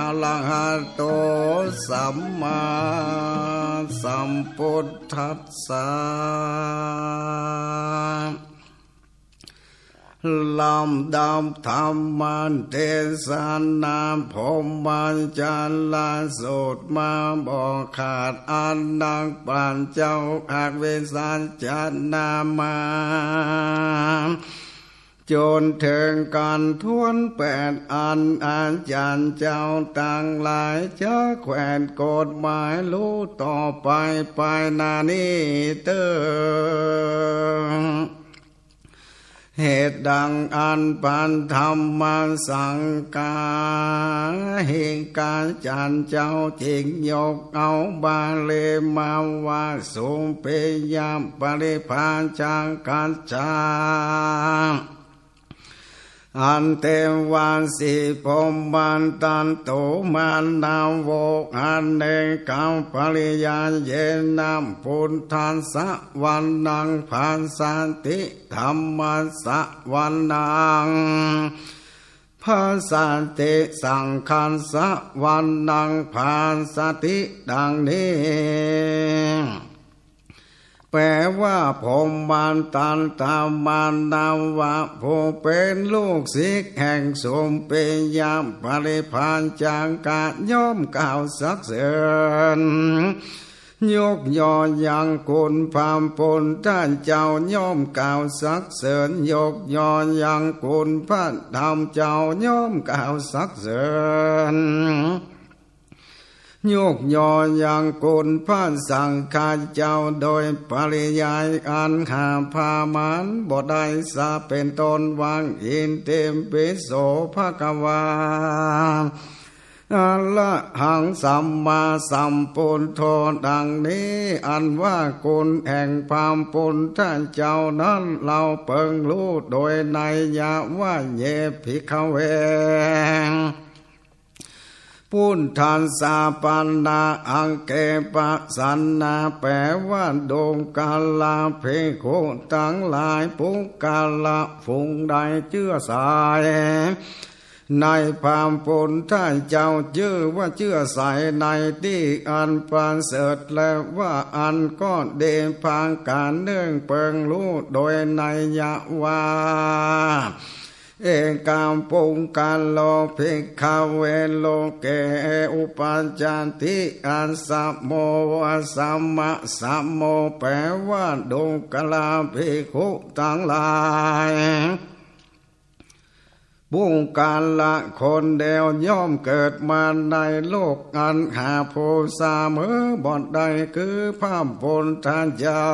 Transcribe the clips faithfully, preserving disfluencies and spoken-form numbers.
อะระหะโต สัมมาสัมพุทธัสสะ ลำดับธรรมเทศนา พรหมจรรย์สูตรมาบอกขาด อันนักปราชญ์เจ้าอวิสสัชนามา จ๋นเถิงก๋านถ้วนแปด อันอาจารย์เจ้าตังหลายจะแขวนกฎหมายฮู้ต่อไป ไปหน้านี้เต๊อะ เหตุดังอันพระธรรมสังฆาธิกาจารย์เจ้าจึงยกเอาบาลีมาว่า สุปิยปริพาชกัจจา อันเตวาสีพรหมตันตุมานาโว อเนกปริยาเยนะ พุทธัสสะวนังภัสสะติ ธัมมัสสะวนังภัสสะติ สังฆัสสะวนังภัสสะติ ดังนี้ แปลว่า พรหมตันตมานวะ ผู้เป๋นลูกศิษย์แห่งสุปิยปริพาชกะ ย่อมกล่าวสรรเสริญ ยกยอยังคุณพระพุทธเจ้า ย่อมกล่าวสรรเสริญ ยกยอยังคุณพระธรรมเจ้า ย่อมกล่าวสรรเสริญ ยกยอยังคุณพระสังฆาเจ้า โดยปริยายอันหาประมาณบ่ได้ สะเป็นต้นว่า อิติปิโสภะคะวา อะระหังสัมมาสัมพุทโธ ดังนี้ อันว่าคุณแห่งพระพุทธเจ้านั้น เฮาเปิงฮู้โดยนัยยะว่า เย ภิกขะเว พุทธัสสะปะนะ อังเก ปะสันนะ แปลว่า ดูกราภิกขุตังหลาย ปุคคละ ฝูงใดเจื้อใส ในพระพุทธเจ้า จื้อว่าเจื้อใสในตี้อันประเสริฐ และว่าอั้นก็ดี ประก๋านนึ่งเปิงฮู้โดยนัยยะว่า เอกังปุคคะโล ภิกขะเว โลเก อุปัชฌัตติ อัสสะโม อัสสะมะสะโม แปลว่า ดูกราภิกขุตังหลาย บุคคละคนเดียวย่อมเกิดมาในโลกอันหาผู้เสมอบ่ได้ คือพระพุทธเจ้า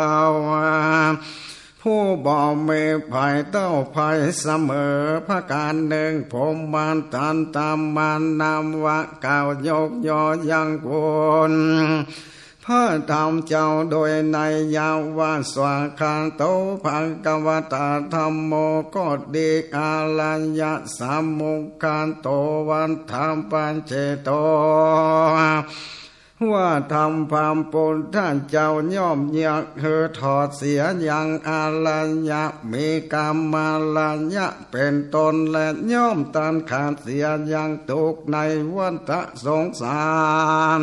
ผู้บ่มีภัยเต้าภัยเสมอ ประก๋านนึ่ง พรหมทันตมานวะ กล่าวยกยอยังคุณ พระธรรมเจ้าโดยนัยยะว่า สวากขาโต ภะคะวะตา ธัมโม ก็ดี อารัญญะสัมมุขคาโต วัฏฏะปะเจโต ว่าธรรมพระพุทธเจ้าย่อมยักหื้อถอดเสียยังอารัญญะ มีกามารัญญะเป็นต้น และย่อมตัดขาดเสียยังทุกข์ในวัฏฏะสงสาร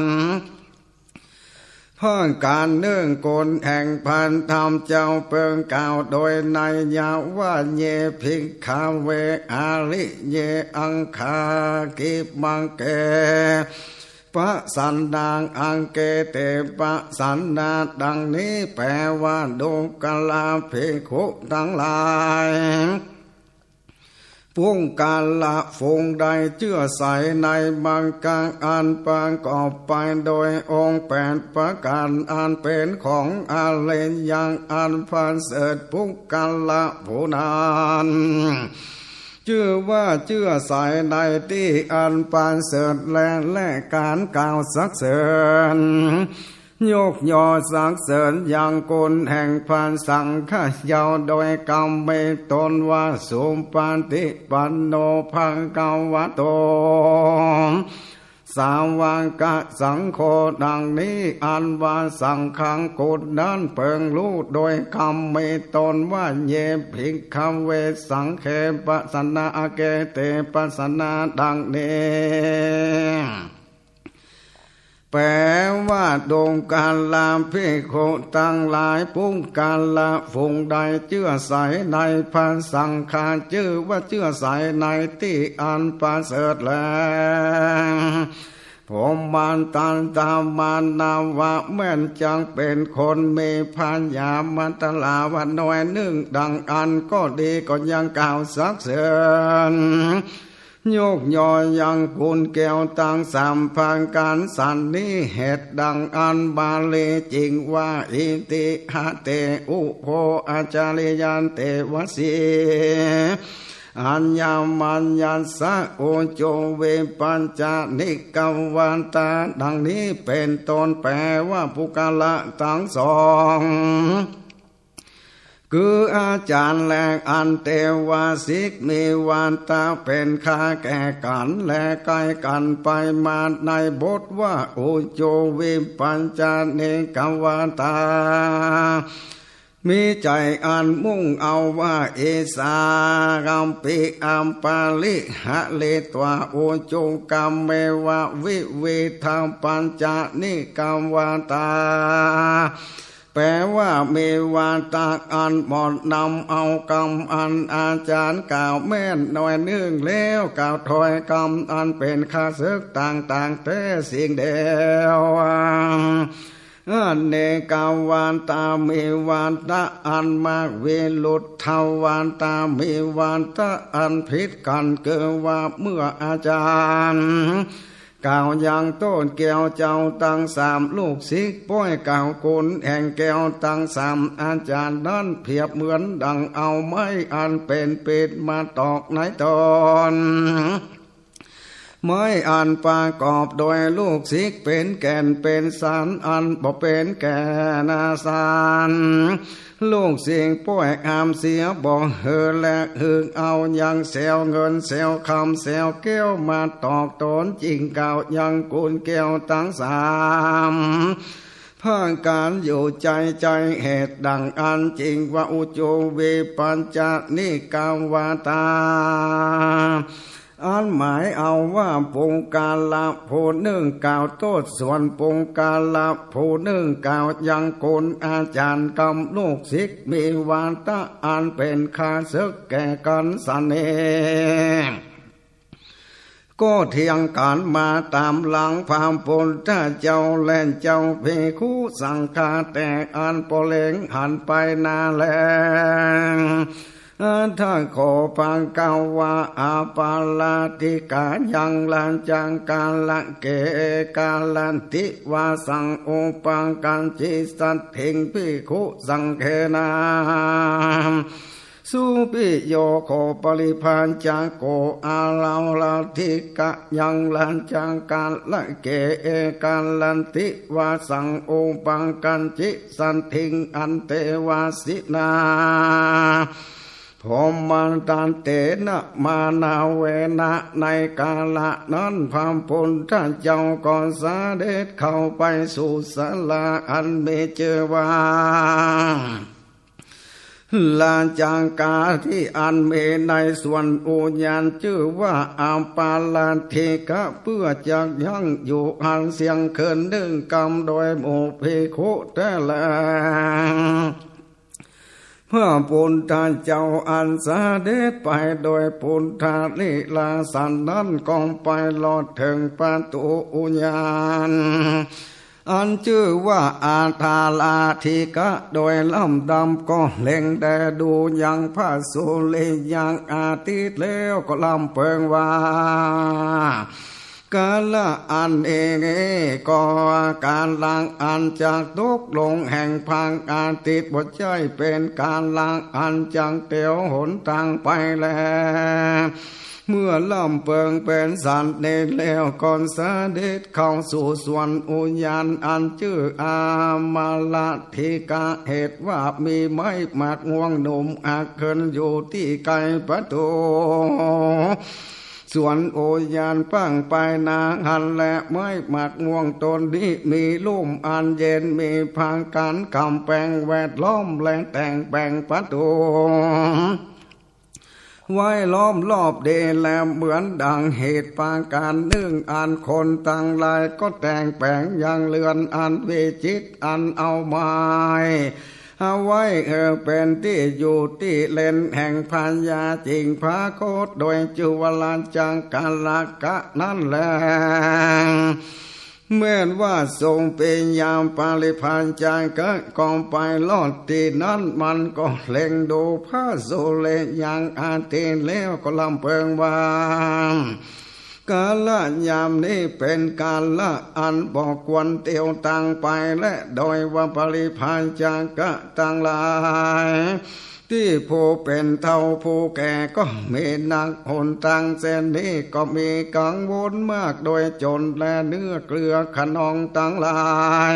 ประก๋านนึ่ง คุณแห่งพระธรรมเจ้าเปิงกล่าวโดยนัยยะว่า เย ภิกขะเว อาริเย อังคากิมังเก ปะสันนัง อังเก เต ปะสันนา ดังนี้ แปลว่า ดูกราภิกขุตังหลาย ปุคคละฝูงใดเจื้อใสในมรรคอันประกอบไปโดยองค์แปดประก๋าน อันเป๋นของอริยะอันประเสริฐ ปุคคละผู้นั้น จื้อว่าเจื้อใสในตี้อันประเสริฐ และ และก๋านกล่าวสรรเสริญ ยกยอสรรเสริญยังคุณแห่งพระสังฆะเจ้า โดยกำมีต้นว่า สุปฏิปันโน ภะคะวะโต สาวกสังโฆ ดังนี้ อันว่าสังฆัง กุลนั้นเปิงฮู้โดยกำมีตนว่า เย ภิกขเว สังเฆ ปัสสนา เก เต ปัสสนา ดังนี้ แปลว่า ดูกราภิกขุตังหลาย ปุคคละ ฝูงใดเจื้อใสในพระสังฆา จื้อว่าเจื้อใสในตี้อันประเสริฐแล้ว โภมทัตถมานวะ แม้นจักเป๋นคนมีผญามัตตาลาว่าน้อยนึ่ง ดังอั้นก็ดี ก็ยังกล่าวสรรเสริญ ยกย่อยังกุลแก้วตังสามประก๋านสันนี้ เหตุดังอั้นบาลีจึงว่า อิติหะเต อุโภ อาจาริยันเตวะสี อัญญมัญญสสะ อุจุ วิปัญจณิกวัตตา ดังนี้เป๋นต้น แปลว่าปุคคละตังสอง คืออาจ๋ารย์แล อันเตวาสิก มีวัตตะเป๋นข้าแก่กั๋น และใก้กั๋นไปมาในบทว่า อุจุ วิปัญจณิกวัตตา มีใจ๋อันมุ่งเอาว่า เอสากัมปิอัมปาลิหะลิตวา อุจุกัมเมวะ วิวิธังปัญจณิกวัตตา แปลว่ามีวัตตะอันหมดนำเอากำอันอาจ๋ารย์กล่าวแม้นน้อยนึ่งแล้ว กล่าวถ้อยกำอันเป๋นข้าศึกต่างๆ แต๊สิ่งเดียว อเนกวัตตา มีวัตตะอันมาก วิรุทธวัตตา มีวัตตะอันผิดกั๋น คือว่าเมื่ออาจ๋ารย์ กล่าวยังต้นแก้วเจ้าตังสาม ลูกศิษย์ป้อยกล่าวกุลแห่งแก้วตังสามอาจ๋ารย์นั้น เปรียบเหมือนดั่งเอาไม้อันเป๋นปิดมาตอกในต้น ไม้อันประกอบโดยลูกศิษย์เป๋นแก่นเป๋นสาร อันบ่เป๋นแก่นสาร ลูกศิษย์ป้อยห้ามเสียบ่หื้อ และหื้อเอายังแสวเงินแสวคำแสวแก้วมาตอกตน จึงกล่าวยังกุลแก้วตังสามประก๋านอยู่ใจ๋ใจ๋ เหตุดั่งอั้นจึงว่า อุจุ วิปัญจณิกวัตตา อันหมายเอาว่าปุคคละผู้นึ่งกล่าวโต้ษ ส่วนปุคคละผู้นึ่งกล่าวยังกุลอาจ๋ารย์กำลูกศิษย์ มีวัตตะอันเป๋นข้าศึกแก่กั๋นสันนี้ ก็เถียงกั๋นมาต๋ามหลังพระปุทธเจ้าและเจ้าภิกขุสังฆา แต่อั้นปอเล็งหันไปนาแล อัตถะโข ภะคะวา อะปะราธิกายัง รัจจาคะ เก เอ กะรันติ วาสัง อุปะกัจฉิ สัตถิง ภิกขุสังเฆนะ สุปิโย โข ปะริภาจะโก อะปะราธิกายัง รัจจาคะ เก เอ กะรันติ วาสัง อุปะกัจฉิ สัตถิง อันเตวะสินา โภมทัตเตนะ มานะเวนะ ในกาละนั้นพระปุทธเจ้าก็เสด็จเข้าไปสู่ศาลาอันมีจื้อว่า รัจจาคะ ตี้อันมีในสวนอุญานจื้อว่า อะปะราธิกา เปื้อจักยั้งอยู่อันเสี้ยงคืนนึ่งกำโดยหมู่ภิกขุแต๊แล พระปุทธเจ้าอันเสด็จไปโดยปุทธลีลาสันนั้น ก็ไปฮอดเถิงประตู๋อุญาน อันจื้อว่า อะปะราธิกา โดยลำดับก็เล็งแลดูยังพระสุริยะอาทิตย์แล้วก็ลำเปิงว่า กาละอันนี้ก็กาละอันจักตกลงแห่งพระอาทิตย์ บ่ใจ้เป๋นกาละอันจักแต๋วหนตางไปแล เมื่อลำเปิงเป๋นสันนี้แล้ว ก็เสด็จเข้าสู่สวนอุญานอันจื้ออะปะราธิกา เหตุว่ามีไม้หมากม่วงหนุ่มอักเขินอยู่ตี้ใก้ประตู๋ สวนอุญญาณป้างไปนาหั้นแล ไม้หมากม่วงต้นนี้มีลุ่มอันเย็น มีผากั้นก๋ำแปงแวดล้อม และแต่งแป๋งประตู๋ ไว้ล้อมรอบดีแล เหมือนดังเหตุประก๋านนึ่ง อันคนตังหลายก็แต่งแป๋งยังเฮือนอันวิจิตร อันเอาไม้ เอาไว้ เออ เป๋นตี้อยู่ตี้เล่นแห่งพญาจิงผาโคต โดยจื้อว่าราชกรกะนั้นแล แม่นว่าทรงปิยปริพรรจกะก็ไปฮอดตี้นั้น มันก็เล็งดูพระสุริยังอาทิตย์แล้วก็ลำเปิงว่า กาละยามนี้เป๋นกาละอันบ่ควรเตียวตางไปแล โดยว่าปริพรรจกะตังหลาย ตี้ผู้เป๋นเฒ่าผู้แก่ก็มีนัก หนตางเส้นนี้ก็มีกังวลมาก โดยจนและเนื้อเกลือคะนองตังหลาย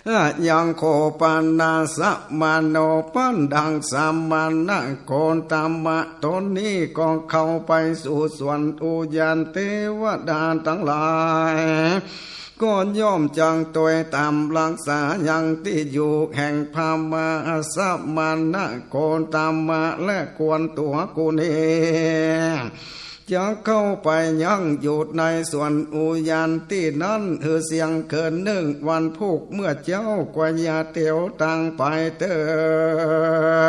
อะยังโคปนาสมโน ปั๋นดังสมณะโคตมะตนนี้ก็เข้าไปสู่สวนอุญญาณ เตวดาตังหลายก็ย่อมจักตวยต๋ามรักษายังตี้อยู่แห่งพระมหาสมณะโคตมะ และควรตั๋วกูนี้ จักเข้าไปยังอยู่ในสวนอุญญาณตี้นั้น หื้อเสี้ยงคืนนึ่งวันพุธเมื่อเจ๊ากว่าอย่าเตียวตางไปเต๊อ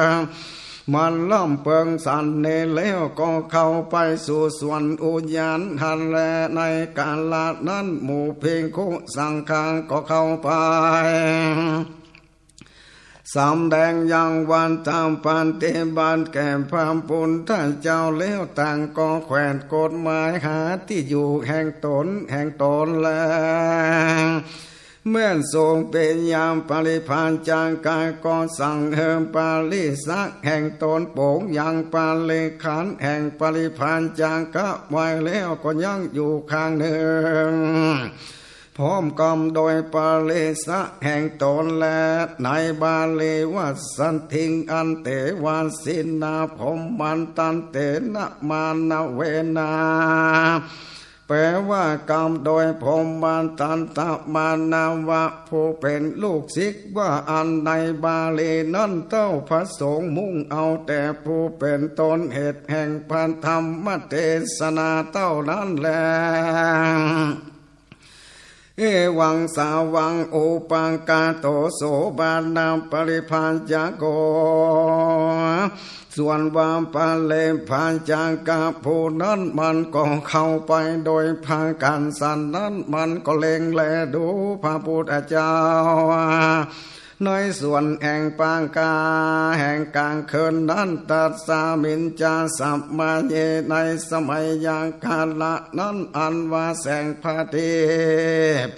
ะ มันลำเปิงสันนี้แล้วก็เข้าไปสู่สวนอุญญาณหั้นแล ในกาละนั้นหมู่ภิกขุสังฆะก็เข้าไป สำแดงยังวัตรปฏิบัติแก่พระพุทธเจ้าแล้ว ต่างก็แขวนกฎหมายหาตี้อยู่แห่งต๋นแห่งต๋นแล แม่นทรงปิยปริพรรจกะก็สั่งหื้อปริสะแห่งต๋นโป๋งยังปริขารแห่งปริพรรจกะไว้แล้ว ก็ยังอยู่ข้างนึ่ง พร้อมกำโดยปริสะแห่งต๋นแล ในบาลีว่า สัตถิง อันเตวาสินา พรหมมันตันเตนะ มานะเวนา แปลว่ากำโดยพรหมมันตันตะมานะวะ ผู้เป๋นลูกศิษย์ ว่าอันในบาลีนั้นเต้า พระสงฆ์มุ่งเอาแต่ผู้เป๋นต้นเหตุแห่งพระธรรมเตสนาเต้านั้นแล เอวังสาวัง อุปกาโต โสปนปริพรรจโก ส่วนว่าปริพรรจกะผู้นั้นมันก็เข้าไปโดยพากั๋นสันนั้น มันก็เล็งแลดูพระพุทธเจ้า ในส่วนแห่งประกาศแห่งกลางคืนนั้น ตัสสมิญจะสมัยเย ในสมัยยามกาละนั้น อันว่าแสงพระอาทิตย์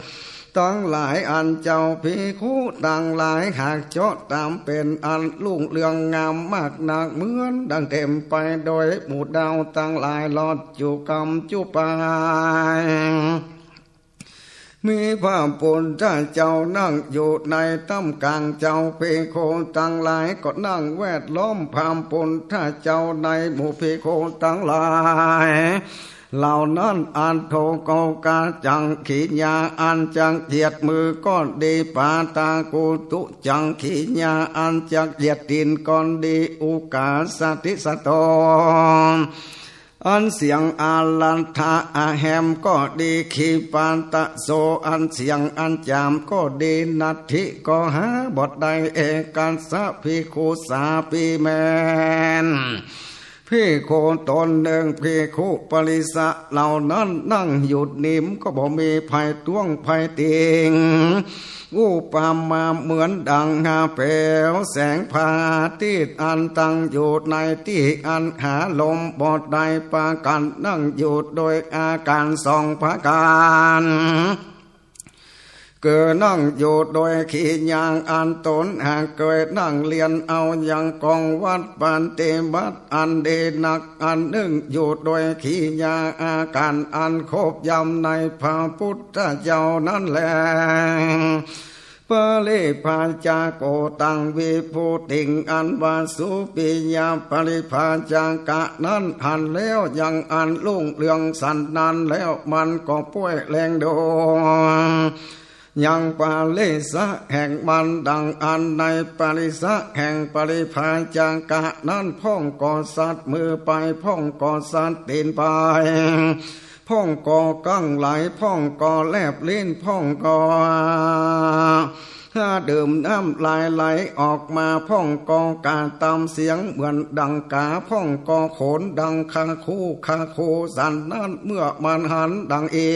ตังหลาย อันเจ้าภิกขุตังหลายหากเจาะต๋ามเป๋นอันรุ่งเรืองงามมากนัก เหมือนดังเต๋มไปโดยหมู่ดาวตังหลาย ลอดจุ่มกำจุ่มปาย มีพระพุทธเจ้านั่งอยู่ในต้ามก๋าง เจ้าภิกขุตังหลายก็นั่งแวดล้อมพระพุทธเจ้าในหมู่ภิกขุตังหลายเหล่านั้น อัฏฐโกกะจักขิญา อันจักเหยียดมือก็ดี ปาตากุตุจักขิญา อันจักเหยียดตี๋นก็ดี อุกาสะติสะโต อันเสียงอารัตถะอะแหมก็ดี ขีปาตะโส อันเสียงอันจามก็ดี นัตถิก็หาบ่ได้ เอกัสสะภิกขุสาปี แม่นภิกขุต๋นนึ่ง ภิกขุปริสะเหล่านั้นนั่งอยู่นิม ก็บ่มีใผต้วงใผติง อุปมาเหมือนดังแผวแสงพระอาทิตย์ อันตั้งอยู่ในตี้อันหาลมบ่ได้ ปากั๋นนั่งอยู่โดยอาก๋านสองประก๋าน คือนั่งอยู่โดยขีญา อันต๋นหากเกยนั่งเลียนเอายังกองวัตรปฏิบัติอันดีนัก อันนึ่งอยู่โดยขีญา อาก๋านอันครบย่ำในพระพุทธเจ้านั้นแล ปริพาจโก ตังวิภูติง อันว่าสุปิยะปริพาจกะนั้นหันแล้วยังอันรุ่งเรืองสันนั้นแล้ว มันก็ป้วยแลดูยังปริสะแห่งมันดังอันในปริสะแห่งปริพาจกะนั้น พ่องก็สัดมือไป พ่องก็สัดตี๋นไป พ่องก็กั้งไหล พ่องก็แลบลิ้น พ่องก็หาดื่มน้ำลายไหลออกมา พ่องก็กระตำเสียงเหมือนดังกา พ่องก็โขนดังคาคูคาคูสันนั้น เมื่อมันหันดังอี้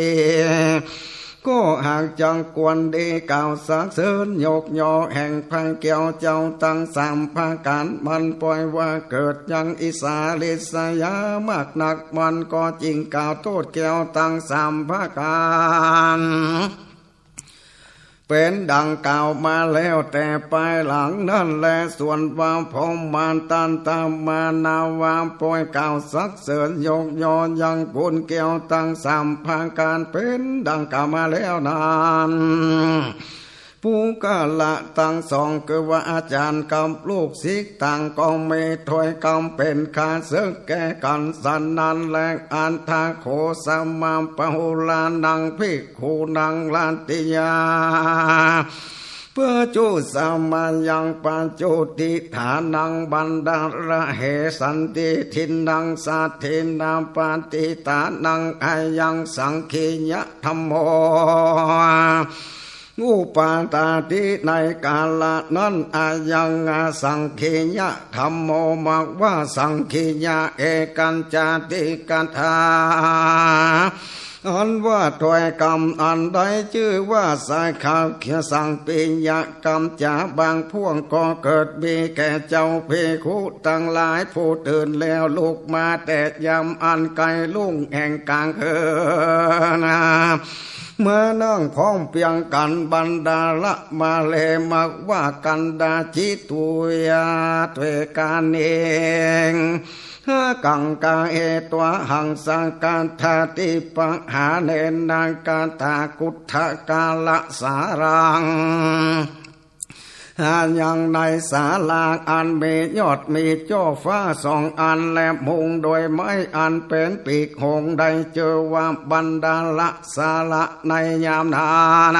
ก็หากจักควรดีกล่าวสรรเสริญยกยอแห่งพระแก้วเจ้าตังสามประก๋าน มันป้วยว่าเกิดยังอิสาริษยามากนัก มันก็จึงกล่าวโต้ษแก้วตังสามประก๋าน เป๋นดังกล่าวมาแล้วแต่ปายหลังนั้นแล ส่วนว่าพรหมทัตตมานาวาป้วยกล่าวสรรเสริญยกยอยังคุณแก้วตังสามประก๋านเป๋นดังกล่าวมาแล้วนั้น ปุคคละตังสอง คือว่าอาจ๋ารย์กับลูกศิษย์ต่างก็มีถ้อยกำเป๋นข้าศึกแก่กั๋นสันนั้นแล อัตถะโข สมาปะหุรานัง ภิกขุนัง รัตติยา ปัจจุสมายัง ปัจจุตฐานัง บันดาระเหสันติทินนัง สัตถินาปฏิตานัง อายังสังขียะธัมโม อุปาทาติ ในกาละนั้น อายังสังขียะธัมโม มากว่าสังขียะ เอกัญจาติกถา อันว่าถ้อยกำอันใดจื้อว่าสักขะเขียสังปิยกรรมจ๋า บางพวกก็เกิดมีแก่เจ้าภิกขุตังหลายผู้ตื่นแล้วลุกมาแต่ยามอันใกล้รุ่งแห่งกลางคืน มานั่งพร้อมเพียงกั๋น บันดาระมาเล มากว่ากันดาจิตุยาเตวกานิง หากังกาเอตวะหังสังกัตถาติปะหาเนนะกาตากุทธกาละสารัง หายังในศาลาอันมียอดมีจ้อฟ้าสองอัน และมุงโดยไม้อันเป๋นปีกหงส์ ได้จื้อว่าบันดาระศาลาในยามนั้น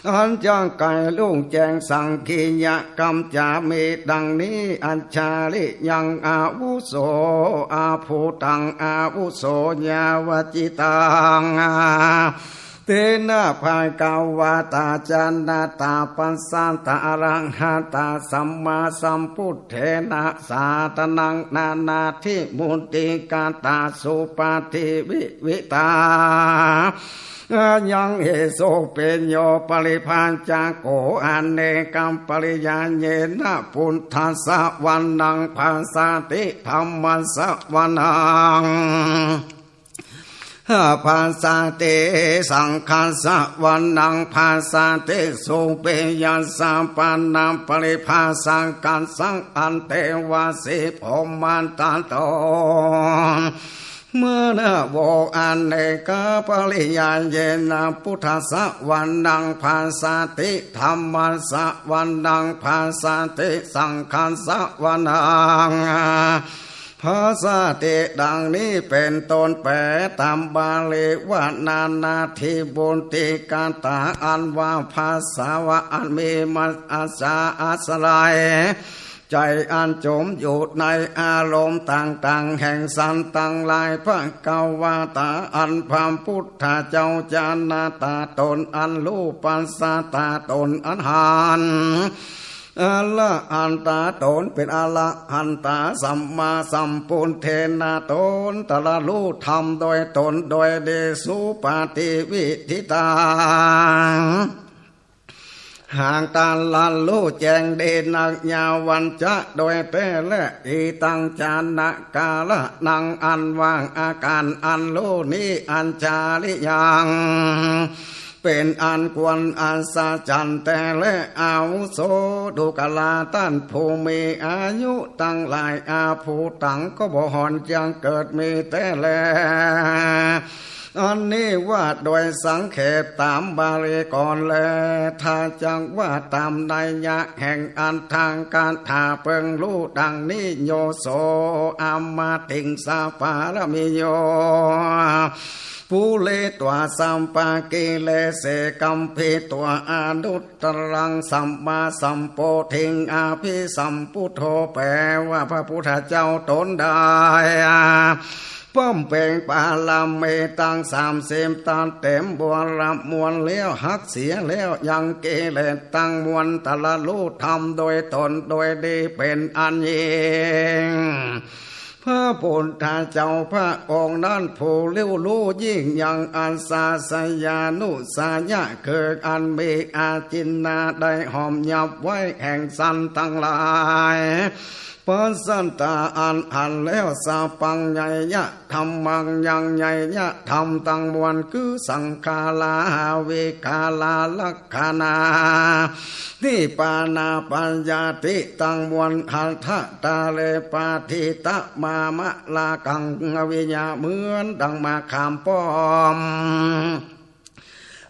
อันจักใก้รุ่งแจ้งสังขียกรรมจ๋ามีดังนี้ อัจฉริยังอาวุโส อาภูตังอาวุโส ยาวจิตัง เตนะภะคะวะตา จานะตา ปัสสัตตา อะระหะตา สัมมาสัมพุทเทนะ สาธนัง นานาทิมุตติกาตา สุปาทิวิวิตา ยังเอโสปิโย ปริพาจโก อเนกปริยายเยนะ พุทธัสสะวะนัง ภาสสะติ ธัมมัสสะวะนัง ภาสสะติ สังฆัสสะวะนัง ภาสสะติ สุปิยัสสะปะนะปริภาสังคัสสัง อันเตวะสีพรหมทัตโต มะนะโว อเนกปริยายเยนะ พุทธัสสะวะนัง ภาสสะติ ธัมมัสสะวะนัง ภาสสะติ สังฆัสสะวะนัง ภาสสะติ ดังนี้เป๋นต้น แป๋ต๋ามบาลีว่า นานาทิมุตติกาตา อันว่าภาษาว่าอันมีมาอาสาอาศัย ใจ๋อันจ๋มอยู่ในอารมณ์ต่างๆ แห่งสัตว์ตังหลาย ภะคะวะตา อันพระพุทธเจ้า จานะตา ต๋นอันฮู้ ปัสสะตา ต๋นอันหัน อะระหันตา ต๋นเป๋นอะระหันตา สัมมาสัมพุทเทนะ ต๋นตรัสฮู้ธรรมโดยต๋นโดยดี สุปาทิวิธิตัง หากตรัสฮู้แจ้งดีนัก ยาวัจจะ โดยแต๊แล อิตัง จานะกาละนัง อันว่าอาก๋านอันฮู้นี้ อัจฉริยัง เป๋นอันควรอัศจรรย์แต๊แล อาวุโส ดูกราต้านผู้มีอายุตังหลาย อาภูตัง ก็บ่ห่อนจักเกิดมีแต๊แล อันนี้ว่าโดยสังเขปต๋ามบาลีก่อนแล ถ้าจักว่าต๋ามนัยยะแห่งอัตถกถาเปิงฮู้ดังนี้ โยโส อมติงสะปารมิโย ปูเรตวา สัพพะกิเลเส กัมภิตวา อนุตตรัง สัมมาสัมโพธิง อภิสัมพุทโธ แป๋ว่าพระพุทธเจ้าต๋นได้ บำเพ็งบารมีตังสามสิบตันเต๋มบริบูรณ์แล้ว หักเสียแล้วยังกิเลสตังมวล ตรัสฮู้ธรรมโดยต๋นโดยดีเป๋นอันยิ่ง พระพุทธเจ้าพระองค์นั้นผู้ริ้วฮู้ยิ่งยัง อัสสะสะยานุสสะยะ คืออันมีอาจินนาได้ห้อมยับไว้แห่งสัตว์ตังหลาย ปัสสัตตาอันหันแล้ว สะปัญญะธัมมัง ยังไยยะธรรมตังมวล คือสังขารา วิขารา ลักขณา นิพพานา ปัญญาติตังมวล หัตถะตาเล ปะทิตะ มามะลากัง อวิยา เหมือนดังมะขามป้อม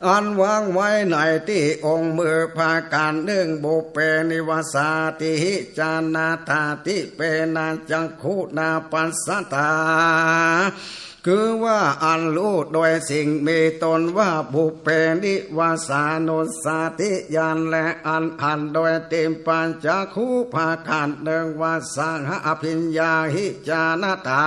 อันวางไว้ในตี้องค์มือ ประก๋านนึ่ง ปุพเพ นิวาสาติหิ จานะถาติ เปนะ จักขุนา ปัสสะตา คือว่าอันฮู้โดยสิ่งมีตนว่า ปุพเพ นิวาสานุสสาติญาณ และอันหันโดยทิพพจักขุ ประก๋านนึ่ง วาสาหะอภิญญาหิ จานะถา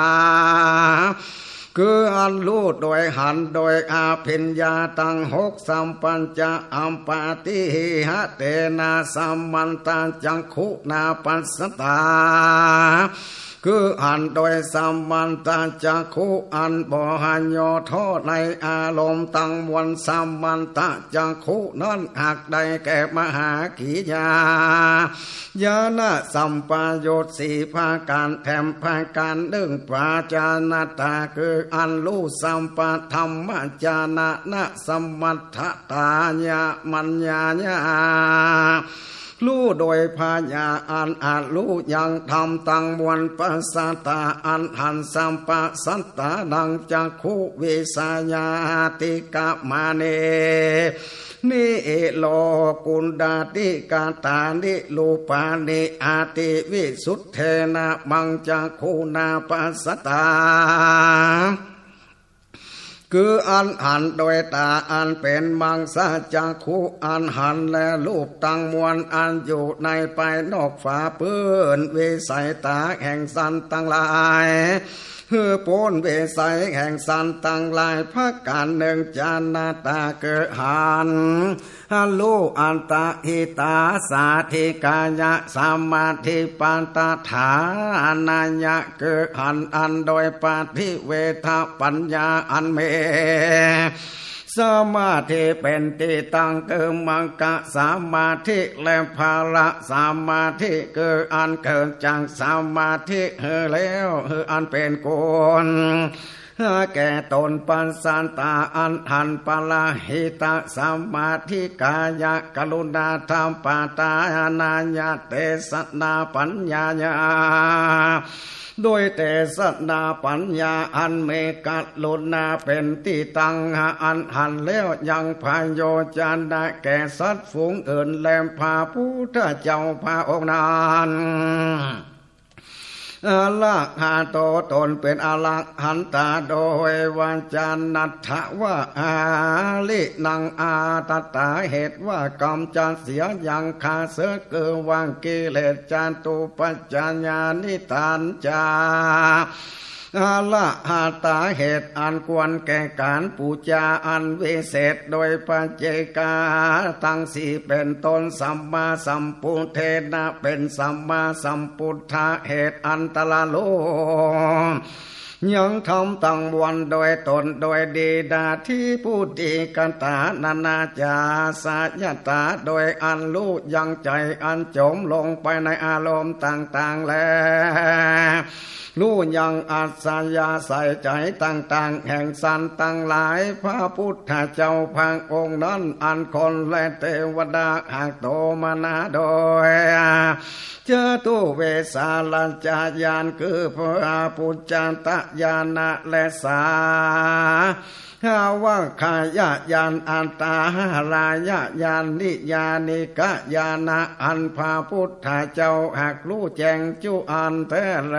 คืออันฮู้โดยหันโดยอภิญญาตังหก สัมปัญจะ อัปปาทิหิ หะเตนะ สัมมันตะ จักขุนา ปัสสะตา คือหันโดยสัมมันตะ จักขุ อันบ่หันย่อท้อในอารมณ์ตังมวล สัมมันตะ จักขุนั้นหากได้แก่มหากิริยา ญาณสัมปยุตสี่ประก๋าน แถมประก๋านนึ่ง ปัจจานะถา คืออันฮู้สัพพะธัมมะ จานะนะ สัมมัตถะตาญามัญญาญา ฮู้โดยปัญญาอันอาจฮู้ยังธรรมตังมวล ปัสสะตา อันหัน สัพพะสัตตานัง จักขุวิสยาติกะมะเน นิโลกุณฑาติกะตานิ รูปานิ อติวิสุทเทนะ มัง จักขุนา ปัสสะตา คืออันหันโดยต๋าอันเป๋นมังสะจักขุ อันหันแลรูปตังมวลอันอยู่ในภายนอกฝาปื้น วิสัยต๋าแห่งสัตว์ตังหลาย หื้อป๊นวิสัยแห่งสัตว์ตังหลาย ประก๋านนึ่ง จานะถา คือหัน ฮู้อัตตาหิตาสาธิกายะสมาธิปัฏฐานัยยะ คือหันอันโดยปฏิเวทปัญญาอันมีสมาธิเป๋นตี้ตั้ง คือมัคคะสมาธิและผละสมาธิ คืออันเกิดจากสมาธิหื้อแล้ว หื้ออันเป๋นกุศล แก่ต๋น ปัสสะตา อันหัน ปะระหิตะสมาธิกายะ กรุณาทัพพะทานัยยะ เตสนาปัญญาญา โดยเตสนาปัญญาอันมีกรุณาเป๋นตี้ตั้ง อันหันแล้วยังประโยชนะแก่สัตว์ฝูงอื่น และพระพุทธเจ้าพระองค์นั้น อรหัตโต ต๋นเป๋นอรหันตา โดยวจนัตถะว่า อารินัง อาทัตถา เหตุว่ากำจัดเสียยังข้าศึก คือว่ากิเลสจตุปัจจยานิตัญจา อรหัตถา เหตุอันควรแก่ก๋านปู๋จาอันวิเศษ โดยปัจเจกาตังสี่เป๋นต้น สัมมาสัมพุทเทนะ เป๋นสัมมาสัมพุทธะ เหตุอันตรัสฮู้ยังธรรมตังมวลโดยต๋นโดยดี ดาธิปุติกตา นานาจาสะยะตา โดยอันฮู้ยังใจ๋อันจ๋มลงไปในอารมณ์ต่างๆ แล ฮู้ยังอัธยาศัยใจ๋ต่างๆ แห่งสัตว์ตังหลาย พระพุทธเจ้าพระองค์นั้น อันคนและเตวดาหากโตมนาโดย จตุเวสาลจญาณ คือพระปุจจตญาณะและสา หาว่าขายญาณ อัตตาหารายญาณ นิยานิกญาณะ อันพระพุทธเจ้าหากฮู้แจ้งจุอันแต๊แล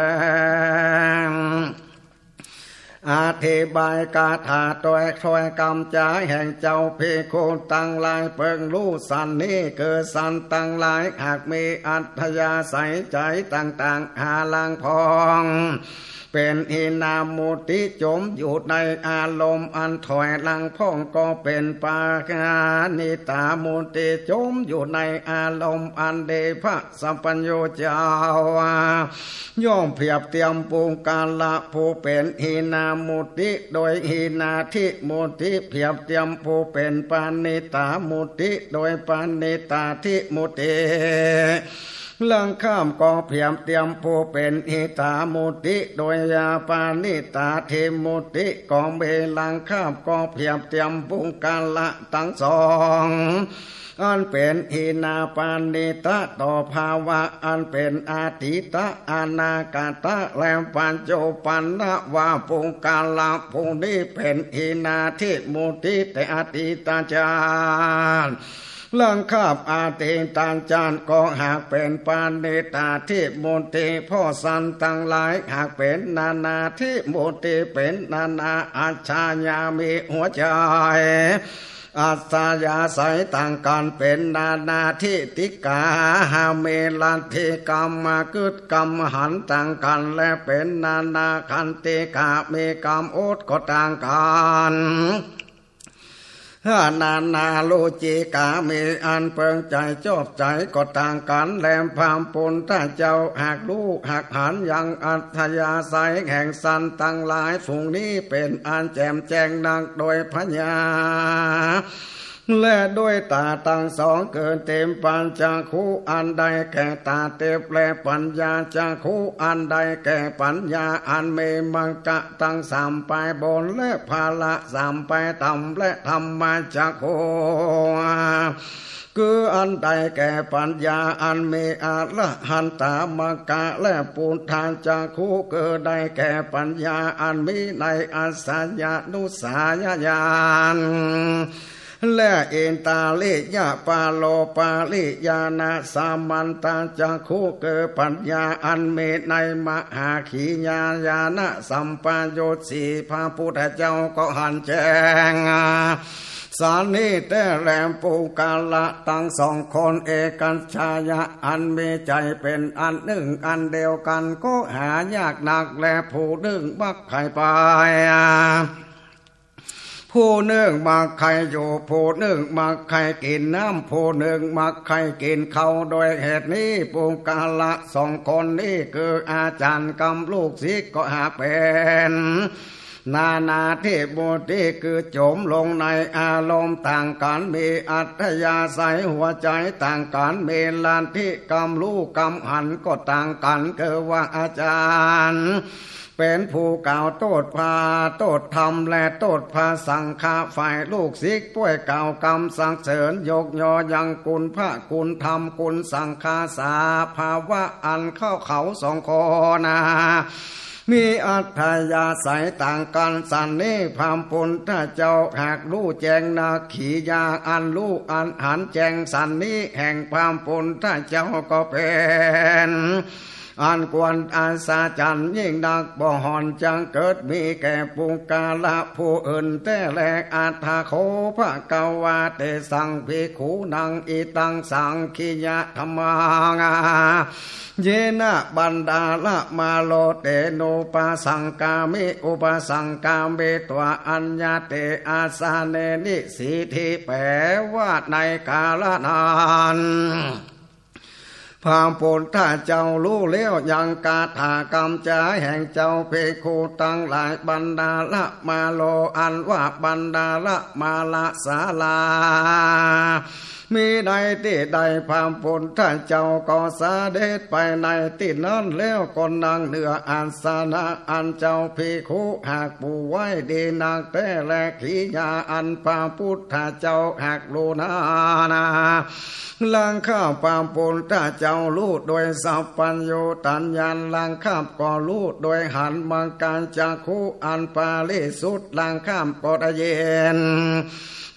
อธิบายคาถาโดยถ้อยกำจ๋าแห่งเจ้าภิกขุตังหลายเปิงฮู้สันนี้ คือสันตังหลายหากมีอัธยาศัยใจ๋ต่างๆ หาลังผ่อง เป๋นหินามุติ จ๋มอยู่ในอารมณ์อันถอยหลังพ่อง ก็เป๋นปาณิตามุติ จ๋มอยู่ในอารมณ์อันดี พระสัพพัญญูเจ้าย่อมเปรียบเตียมปุคคละผู้เป๋นหินามุติ โดยหินาทิมุติ เปรียบเตียมผู้เป๋นปาณิตามุติ โดยปาณิตาทิมุติ ลังคาบก็เปรียบเตียมผู้เป๋นหิตามุติ โดยปาณิตาทิมุติ ก็มีลังคาบก็เปรียบเตียมปุคคละตังสอง อันเป๋นหินาปาณิตะต่อภาวะอันเป๋นอดีตะ อนาคตะ และปัจจุบันนะ ว่าปุคคละผู้นี้เป๋นหินาทิมุติแต่อดีตจาติ ลังคาบอดีตจาติก็หากเป๋นปาณิตาทิมุติ เพราะสันตังหลายหากเป๋นนานาทิมุติ เป๋นนานาอัจฉริยะ มีหัวใจ๋อัธยาศัยต่างกั๋น เป๋นนานาทิฏฐิกา หามีลัทธิกำกึ๊ดกำหันต่างกั๋น และเป๋นนานาขันติกา มีกำอดก็ต่างกั๋น นานารุจิกา มีอันเปิงใจ๋จอบใจ๋ก็ต่างกั๋น และพระพุทธเจ้าหากฮู้หากหันยังอัธยาศัยแห่งสันตังหลายฝูงนี้เป๋นอันแจ่มแจ้งนักโดยปัญญา และด้วยต๋าตังสอง คือทิพพจักขุอันได้แก่ต๋าทิพย์ และปัญญาจักขุอันได้แก่ปัญญาอันมีมรรคะตังสามไปบน และผละสามไปต่ำ และธัมมจักขุ คืออันได้แก่ปัญญาอันมีอรหันตมรรคะ และปุทธจักขุ คือได้แก่ปัญญาอันมีในอัสสยานุสสายญาณ และอินทริยปาโลปริญาณสามัญตจักขุ คือปัญญาอันมีในมหาขีญาญาณสัมปยุตสี่ พระพุทธเจ้าก็หันแจ้งสันนี้แต๊แล ปุคคละตังสองคน เอกัจจายะ อันมีใจ๋เป๋นอันนึ่งอันเดียวกั๋น ก็หายากนักแล ผู้นึ่งมักใค่ไป ผู้นึ่งมักใค่อยู่ ผู้นึ่งมักใค่กิ๋นน้ำ ผู้นึ่งมักใค่กิ๋นข้าว โดยเหตุนี้ปุคคละสองคนนี้ คืออาจ๋ารย์กำลูกศิษย์ก็หากเป๋นนานาทิมุติ คือจ๋มลงในอารมณ์ต่างกั๋น มีอัธยาศัยหัวใจ๋ต่างกั๋น มีลัทธิกำฮู้กำหันก็ต่างกั๋น คือว่าอาจ๋ารย์ เป๋นผู้กล่าวโต้ษพระ โต้ษธรรม และโต้ษพระสังฆะ ฝ่ายลูกศิษย์ป้วยกล่าวกำสรรเสริญยกยอยังคุณพระคุณธรรมคุณสังฆะ สภาวะอันเข้าเขาสองคนนา มีอัธยาศัยต่างกั๋นสันนี้ พระพุทธเจ้าหากฮู้แจ้งนักขีญาอันฮู้อันหันแจ้งสันนี้ แห่งพระพุทธเจ้าก็เป๋น อันควรอัศจรรย์ยิ่งนัก บ่ห่อนจักเกิดมีแก่ปุคคละผู้อื่นแต๊แล อัฏฐะโข ภะคะวา เตสัง ภิกขุนัง อิทัง สังคขียะธัมมัง เยนะ บัณฑาละมาโล เตโน ปะสังคามิ อุปะสังคามิตวา อัญญะเต อาสะเน นิสีทิ แป๋ว่าในกาละนั้น พระพุทธเจ้าฮู้แล้วยังคาถากำจ๋าแห่งเจ้าภิกขุตังหลาย บัณฑาละมาโล อันว่าบัณฑาละมาลสาลา มีในตี้ใด พระพุทธเจ้าก็เสด็จไปในตี้นั้น แล้วก็นั่งเหนืออาสนะอันเจ้าภิกขุหากปูไว้ดีนักแต๊แล กิริยาอันพระพุทธเจ้าหากฮู้นานา หลังข้าพระพุทธเจ้าฮู้โดยสัพพัญญูตญาณ หลังข้าก็ฮู้โดยหันมังคาจักขุอันบริสุทธิ์ หลังข้าก็ได้ยิน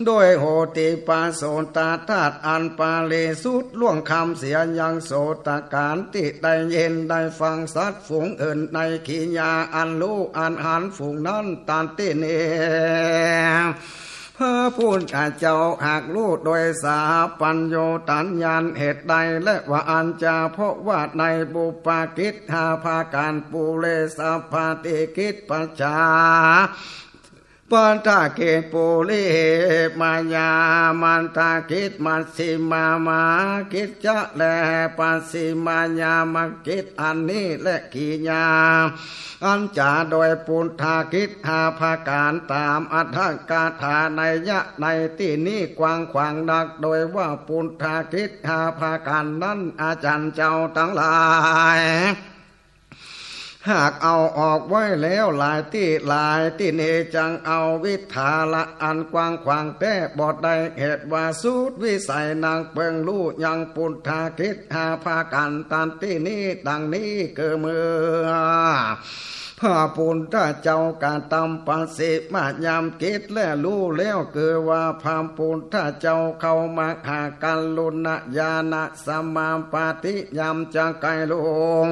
โดยโหติปโสตธาตุอันบริสุทธิ์ ล่วงคำเสียยังโสตคานตี้ได้ยินได้ฟังสัตว์ฝูงอื่นในกิริยาอันฮู้อันหันฝูงนั้นตันตี้นี้ พระพุทธเจ้าหากฮู้โดยสัพพัญญูตญาณเหตุใด และว่าอันจะเพราะว่าในปุพพกิจห้าประก๋าน ปุเรสาปาติกิจ ปัจจา ปัตตกิจ ปุริหิมายามัตตกิจ มัชฌิมามหากิจจะ และปัชฌิมายามกิจ อันนี้แลกิริยาอันจะโดยปุพพกิจห้าประก๋านต๋ามอรรถกถานัยยะในตี้นี้กว้างขวางนัก โดยว่าปุพพกิจห้าประก๋านนั้น อาจารย์เจ้าตังหลาย หากเอาออกไว้แล้วหลายตี้หลายตี้นี้ จักเอาวิถาละอันกว้างขวางแต๊บ่ได้ เหตุว่าสุดวิสัยนักเปิงฮู้ยังปุพพกิจห้าประก๋านตันตี้นี้ ดังนี้คือเมื่อพระพุทธเจ้ากระทำปัชฌิมายามกิจและฮู้แล้ว คือว่าพระพุทธเจ้าเข้ามหากรุณญาณสมาปาติยามจะใก้ล่วง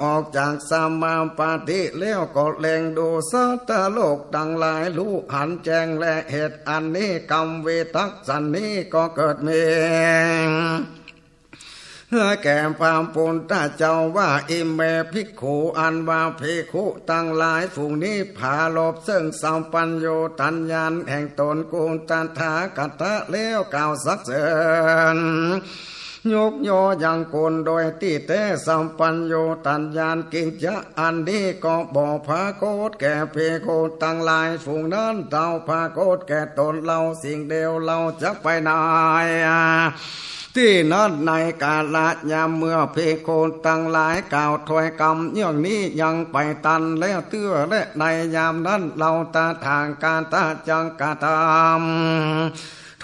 ออกจากสมาปาติแล้วก็เล็งดูสัตว์โลกตังหลายฮู้หันแจ้ง และเหตุอันนี้กำวิตกสันนี้ก็เกิดมีแก่พระพุทธเจ้าว่า อิเม ภิกขุ อันว่าภิกขุตังหลายฝูงนี้ ปารภซึ่งสัพพัญญูตญาณแห่งตนกุณตถาคตะแล้วกล่าวสรรเสริญ ยกย่อยังกุณโดยตี้แต๊สัพพัญญูตญาณ กิจจะอันนี้ก็บ่ปรากฏแก่ภิกขุตังหลายฝูงนั้น เต้าปรากฏแก่ตนเฮาสิ่งเดียว เฮาจักไปในตี้นั้นในกาละยามเมื่อภิกขุตังหลายกล่าวถ้อยกำอย่างนี้ยังไปตันแล้วเตื้อ และในยามนั้นเฮาตถาคตะจักกระทำ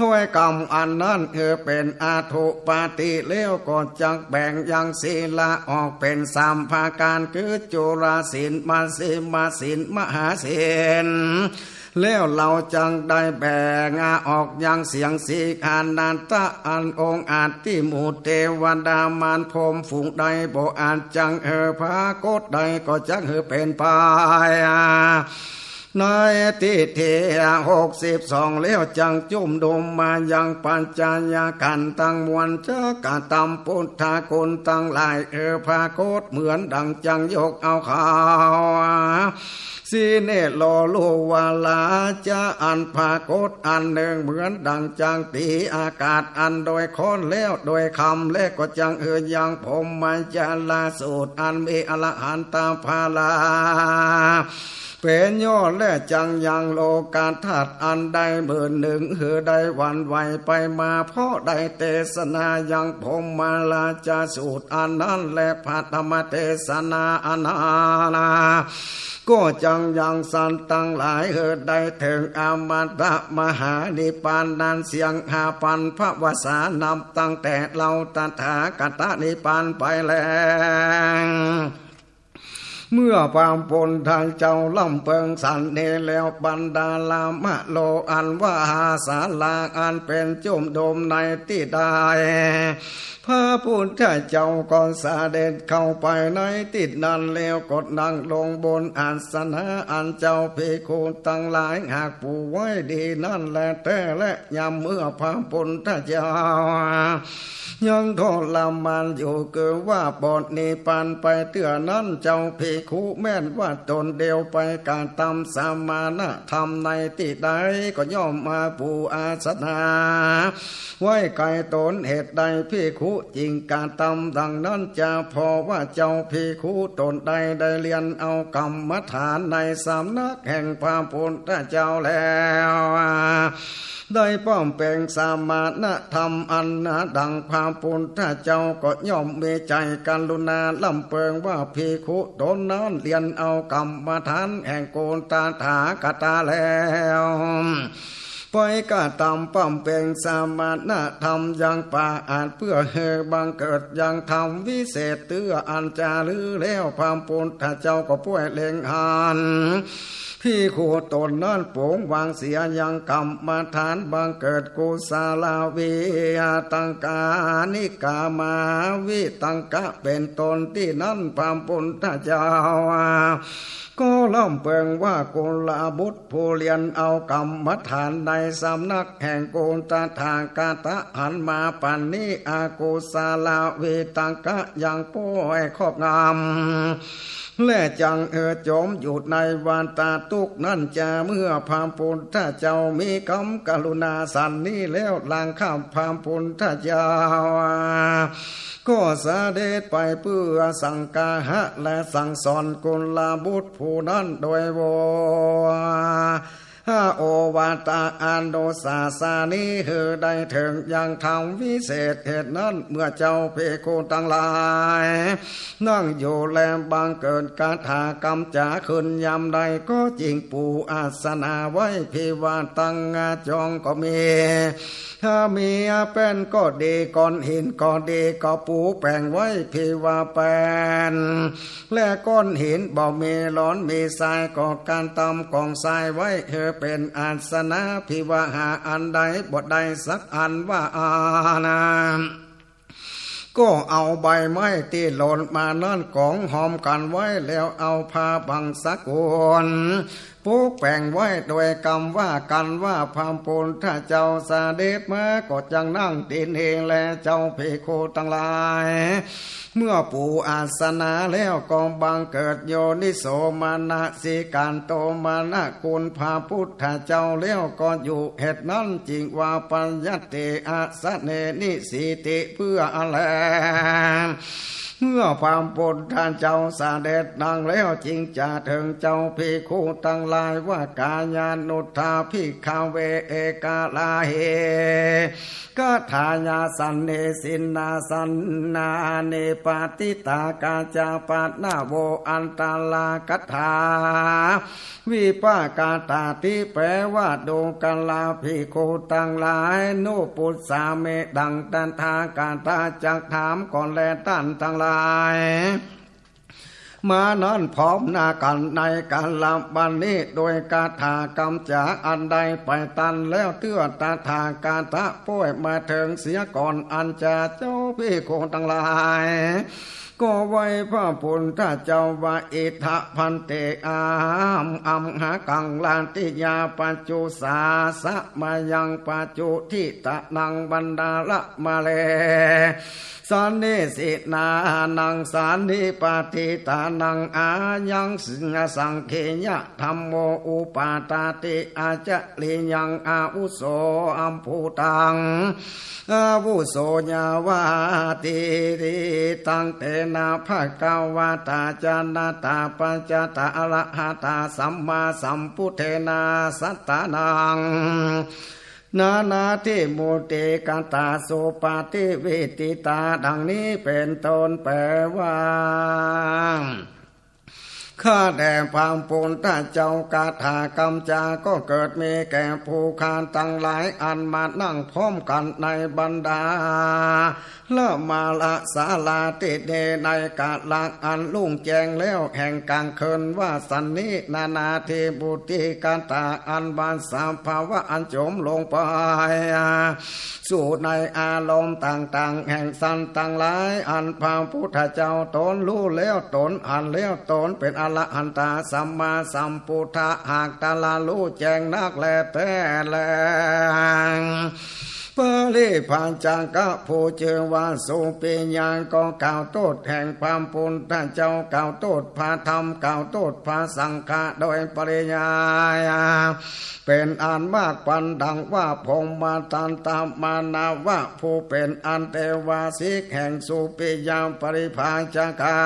ถ้อยกำอันนั้นหื้อเป๋นอธุปาติแล้วก็จักแบ่งยังศีละออกเป๋นสามประก๋าน คือจุลศีล มัชฌิมศีล มหาศีล แล้วเฮาจักได้แบ่งออกยังเสียงสิกขานาฏะอันองอาจตี้หมู่เตวดามารพรหมฝูงใดบ่อาจจักหื้อปรากฏได้ก็จักหื้อเป๋นไป ในตี้ที่หกสิบสองแล้วจักจุมนุมมายังปัจจัยขันธ์ตังมวล จักกระทำพุทธคุณตังหลายหื้อปรากฏเหมือนดังจักยกเอาเขา สีเนโลลูวาลาจะอันปรากฏอันนึ่งเหมือนดังจักตี๋อากาศอันโดยข้อนแล้วโดยคำ และก็จักหื้อยังพรหมจารรสูตรอันมีอรหันตผลา เป๋นยอด และจักยังโลกธาตุอันได้หมื่นนึ่งหื้อได้หวั่นไหวไปมา เพราะได้เตสนายังพรหมราชสูตรอันนั้น และพระธรรมเตสนาอันนั้น ก็จักยังสัตว์ตังหลายหื้อได้เถิงอมตะมหานิพพานนั้นเสี้ยงห้าปันพระวสา นับตั้งแต่เฮาตถาคตนิพพานไปแล เมื่อพระพุทธเจ้าล่ำเปิงสันนี้แล้ว บรรดาลามโลอันว่าศาลาอันเป๋นจุมนุมในตี้ใด พระพุทธเจ้าก็เสด็จเข้าไปในตี้นั้นแล้วก็นั่งลงบนอาสนะอันเจ้าภิกขุตังหลายหากปูไว้ดีนั้นแลแต๊แล ยามเมื่อพระพุทธเจ้ายังทรมานอยู่ คือว่าบ่นิพพานไปเตื้อนั้น เจ้าภิ กขุแม่นว่าต๋นเดียวไปกระตำสมณธรรมในตี้ใด ก็ย่อมมาปูอาสนะไว้ไกลต๋น เหตุใดภิกขุจึงกระตำดังนั้นจา เพราะว่าเจ้าภิกขุต๋นใดได้เรียนเอากรรมฐานในสำนักแห่งพระพุทธเจ้าแล้ว ได้บำเพ็งสมณธรรมอันหนาดั่งพระพุทธเจ้า ก็ย่อมมีใจ๋กรุณาลำเปิงว่าภิกขุต๋นนั้นเรียนเอากรรมฐานแห่งกุณตถาคตาแล้ว ไปกระตำบำเพ็งสมณธรรมยังปราอาจเปื้อหื้อบังเกิดยังธรรมวิเศษเตื้ออันจะลือแล้ว พระพุทธเจ้าก็ป้วยเล็งหัน ภิกขุต๋นนั้นปลงวางเสียยังกรรมฐานบังเกิดกุศลวิตกา นิกามาวิตกะเป๋นต้น ตี้นั้นพระพุทธเจ้าก็ลำเปิงว่ากุลบุตรผู้เรียนเอากรรมฐานในสำนักแห่งกุณตถาคตาหันมาปั๋นนี้อกุศลวิตกะยังป้วยครอบงำ และจั่งหื้อจ๋มอยู่ในวัฏฏะตุ๊กข์นั้นจา เมื่อพระพุทธเจ้ามีกำกรุณาสันนี้แล้ว หลังข้าพระพุทธเจ้าก็เสด็จไปเปื้อสังคหะและสั่งสอนกุลบุตรผู้นั้นโดยโว หาโอวาทะอนุสาสนีหื้อได้เถิงยังธรรมวิเศษ เหตุนั้นเมื่อเจ้าภิกขุตังหลายนั่งอยู่แลบังเกิดคาถากำจ๋าขึ้นยามใด ก็จึงปูอาสนะไว้ ภิวาตัง จองก็มี ถ้ามีแป้นก็ดี ก้อนหินก็ดี ก็ปูแป๋งไว้ ภิวาแป้น และก้อนหิน บ่มีหลอนมีทราย ก็กระตำก๋องทรายไว้หื้อเป๋นอาสนะ ภิวาหาอันใดบ่ได้สักอันว่าอานะ ก็เอาใบไม้ตี้หล่นมานั้นก๋องฮอมกั๋นไว้ แล้วเอาผ้าบังสกุล ปกแป๋งไว้โดยกำว่ากั๋นว่า พระพุทธเจ้าเสด็จมา ก็จั่งนั่งตี้นี้แล เจ้าภิกขุตังหลาย เมื่อปูอาสนะแล้วก็บังเกิดโยนิโสมนสิการโตมนคุณพระพุทธเจ้าแล้ว ก็อยู่เหตุนั้นจึงว่า ปยัตติอาสเน นิสีติ เปื้อแล เมื่อพระพุทธเจ้าเสด็จนั่งแล้ว จึงจะเถิงเจ้าภิกขุตังหลายว่า กายานุทธาภิกขเว เอกาลาเห คาถายาสันนิสินนาสันนานิปาติตา กาจาปะนะโว อันตราคาถา วิปากาตาติ แปลว่า ดูกราภิกขุตังหลาย นุปุสสามิ ดังตถาคตาจักถามก่อนแล ต้านตังหลาย มานั้นพร้อมหน้ากั๋นในกาละบัดนี้ โดยคาถากำจ๋าอันใดไปตันแล้ว เตื้อตถาคตาป้วยมาเถิงเสียก่อน อันจะเจ้าภิกขุตังหลาย ก็ไหว้พระพุทธเจ้าว่า อิทธะภันเต อัมหัง อัมหากัง ลาติยา ปัจจุสาสะมายัง ปัจจุทิตานัง บันดาละมาเล สันนิสินานัง สันนิปาติตานัง อายังสังเขยะ ธัมโม อุปาตาติ อาจริยัง อาวุโส อัมภูตัง อาวุโส ยาวาติ ตัง เตนะ ภะคะวะตา จะนะตา ปัจจะตา อะระหะตา สัมมาสัมพุทเทนะ สัตตานัง นานาทิมุติกตา สุปาติวิติตา ดังนี้เป๋นต้น แปลว่า ข้าแต่พระพุทธเจ้า คาถากำจ๋าก็เกิดมีแก่ผู้ข้าตังหลาย อันมานั่งพร้อมกั๋นในบันดา ละมาละศาลาตี้นี้ ในกาละอันรุ่งแจ้งแล้ว แห่งกลางคืน ว่าสันนี้ นานาทิมุติกตา อันว่าสภาวะอันจ๋มลงไปสู่ในอารมณ์ต่างๆ แห่งสัตว์ตังหลาย อันพระพุทธเจ้าต๋นฮู้แล้ว ต๋นหันแล้ว ต๋นเป๋นอระหันตาสัมมาสัมพุทธะ หากตรัสฮู้แจ้งนักแลแต๊แล ตี้พระจักกะผู้จื้อว่าสุปิยะก็กล่าวโต้ษแห่งพระปุทธเจ้า กล่าวโต้ษพระธรรม กล่าวโต้ษพระสังฆะโดยปริยาย เป๋นอันมากปันดังว่าพรหมทัตตมานวะผู้เป๋นอันเตวาสิกแห่งสุปิยะปริพาชกา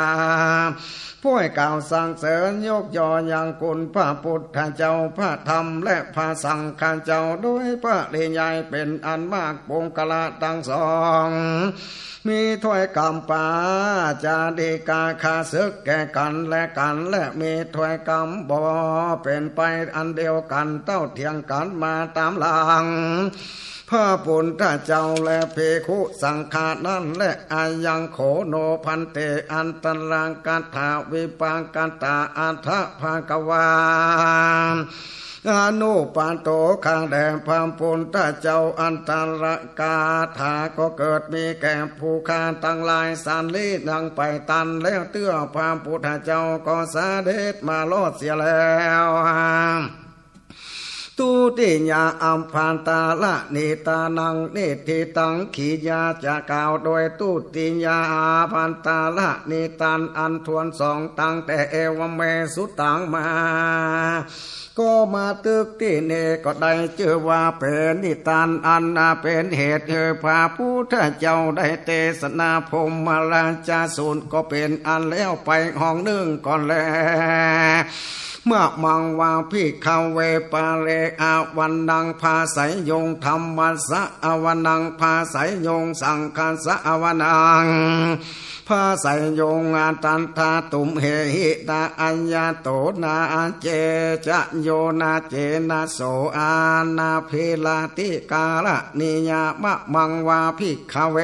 ผู้กล่าวสรรเสริญยกย่อยังคุณพระปุทธเจ้า พระธรรม และพระสังฆะเจ้า โดยปริยายเป๋นอันมาก ปุคคละตังสอง มีถ้อยกำปาจาริกาข้าศึกแก่กั๋นและกั๋น และมีถ้อยกำบ่เป๋นไปอันเดียวกั๋น เต้าเถียงกั๋นมาต๋ามหลัง พระปุทธเจ้าและภิกขุสังฆะนั้นแล อายังโข โน ภันเต อันตรกัตถาวิปากาตา อัฏฐะภะคะวา อนุปัตโต ข้าแด่พระปุทธเจ้า อันตรกัตถาก็เกิดมีแก่ผู้ข้าตังหลาย สันนี้ดังไปตันแล้ว เตื้อพระปุทธเจ้าก็เสด็จมารอดเสียแล้ว ทุติยะอัฏฐันตรนิทานัง นิทธิตัง ขียาจะกล่าวโดยทุติยะอัฏฐันตรนิทานอันถ้วนสอง ตั้งแต่เอวะเม สุตตัง มา ก็มาตึกตี้นี่ก็ได้จื้อว่าเป๋นนิทานอันเป๋นเหตุหื้อพระปุทธเจ้าได้เตสนาพรหมราชสูตร ก็เป๋นอันแล้วไปห้องนึ่งก่อนแล มะมังวาภิกขะเว ปะเร อะวะนัง ภาสะโยง ธัมมะสะ อะวะนัง ภาสะโยง สังฆะสะ อะวะนัง ภาสะโยง อัตถัง ตุมเหหิ นะ อะญาโต นะ เจ จะ โย นะ เจ นะ โส อะนะภิระติ กะระณียะ มะมังวาภิกขะเว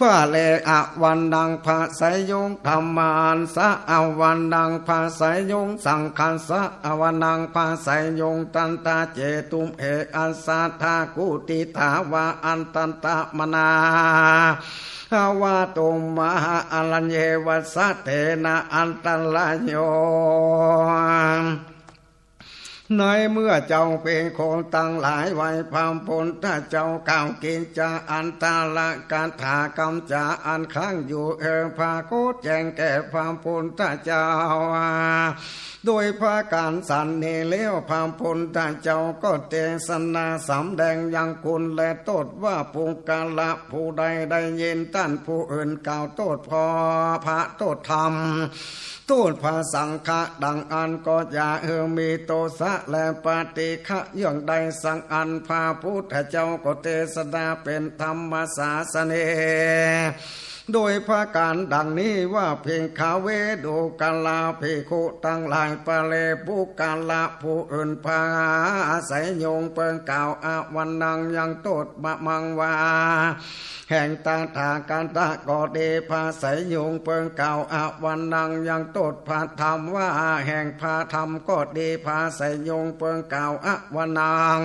ปะเร อะวะนัง ภาสะโยง ธัมมะสะ อะวะนัง ภาสะโยง สังฆะสะ อะวะนัง ภาสะโยง ตัตถะ เจ ตุมเห อัสสะทะ กุติฏฐาวา อัตถันตะมะนา อะวะตุมมหาอะรัญเยวะ สะเตนะ อันตะราโย ในเมื่อเจ้าภิกขุตังหลายไหว้พระปุทธเจ้ากล่าวกิจจาอันตรกัตถากำจ๋าอันค้างอยู่ เออ ปรากฏแจ้งแก่พระปุทธเจ้า โดยประก๋านสันนี้แล้ว พระปุทธเจ้าก็เตสนาสำแดงยังคุณและโต้ษว่า ปุคคละผู้ใดได้ยินต้านผู้อื่นกล่าวโต้ษพ่อพระโต้ษธรรม โต้ษพระสังฆะดังอั้นก็อย่าหื้อมีโทสะและปฏิฆะเยื่องใดสักอัน พระปุทธเจ้าก็เตสนาเป๋นธรรมศาสนี โดยประก๋านดังนี้ว่า ภิกขะเว ดูกราภิกขุตังหลาย ปะเร ปุคคละผู้อื่น ภาสะโยง เปิงกล่าว อะวะนัง ยังโต้ษ มะมังวา แห่งตถาคตะก็ดี ภาสะโยง เปิงกล่าว อะวะนัง ยังโต้ษ พระธรรมว่า แห่งพระธรรมก็ดี ภาสะโยง เปิงกล่าว อะวะนัง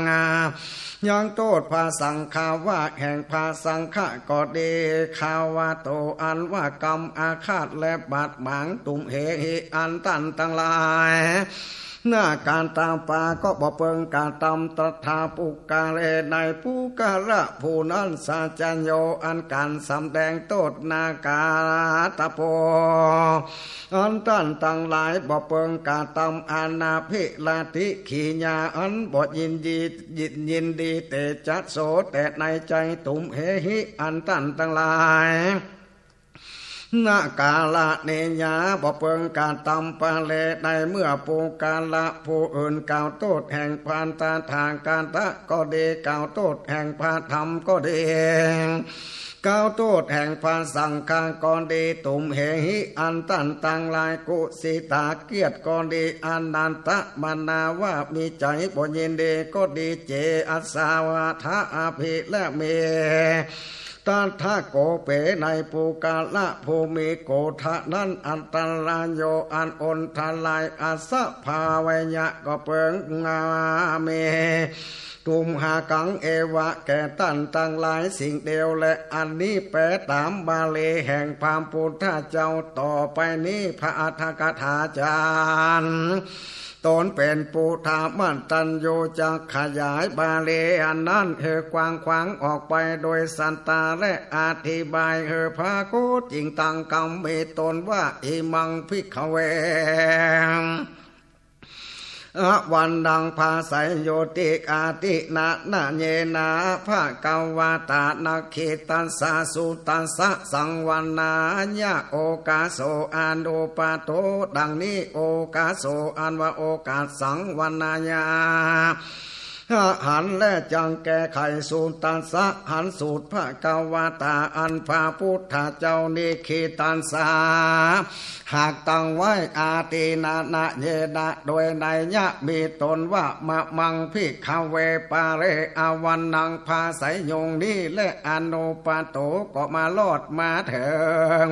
ยังโต้ษ พระสังฆะว่า แห่งพระสังฆะก็ดี คาว่าโต อันว่ากำอาฆาตและบาดหมาง ตุมเหหิ อันต้านตังหลาย นาคาตปาก็บ่เปิงกระตำ ตัตถาปุคคะเล ในปุคคละผู้นั้น สัจจะโย อันก๋านสำแดงโต้ษ นาคาตโป อันต้านตังหลายบ่เปิงกระตำ อะนะภิระติ ขียา อันบ่ยินดี ยิน ยินดี เตจะโส แต่ในใจ๋ ตุมเหหิ อันต้านตังหลาย นาคาระเนยา บ่เปิงกระตำ ปะเร ในเมื่อปุคคละผู้อื่นกล่าวโต้ษแห่งพระตถาคตะก็ดี กล่าวโต้ษแห่งพระธรรมก็ดี กล่าวโต้ษแห่งพระสังฆะก็ดี ตุมเหหิ อันต้านตังหลาย กุสิตาเกียจก็ดี อนัตตะมะนาว่ามีใจ๋บ่ยินดีก็ดี เจ อัสสะทะ อะภิระเม ตัตถะ โกเป ในปุคคละผู้มีโกฏะนั้น อันตะราโย อันอนทราย อัสสะ ภาเวยะ ก็เปิง เม ตุมหัง เอวะ แก่ต้านตังหลายสิ่งเดียวแล อันนี้แป๋ต๋ามบาลีแห่งพระปุทธเจ้า ต่อไปนี้พระอัตถกถาจ๋ารย์ ต๋นเป๋นปุทธมัตตัญญู จักขยายบาลีอันนั้นหื้อกว้างขวางออกไปโดยสัตตา และอธิบายหื้อปรากฏจริงตางกำมีตนว่า อิมัง ภิกขะเว อะวันนัง ภาสะยุติ อาทินะนะเยนะ ภะคะวะตา นะขิตัสสะ สุตัสสะ สังวะนะยะ โอกาโส อะนุปปาโต ดังนี้ โอกาโส อันว่าโอกาส สังวะนะยะ หันแลจักแก้ไข สุตัสสะ หันสูตร ภะคะวะตา อันพระพุทธเจ้า นิขิตัสสะ หากตั้งไว้ อาทินะนะเยนะ โดยนัยยะมีตนว่า มะมัง ภิกขะเว ปะเร อะวันนัง ภาสะยุง นี้แล อะนุปปาโต ก็มารอดมาเถิง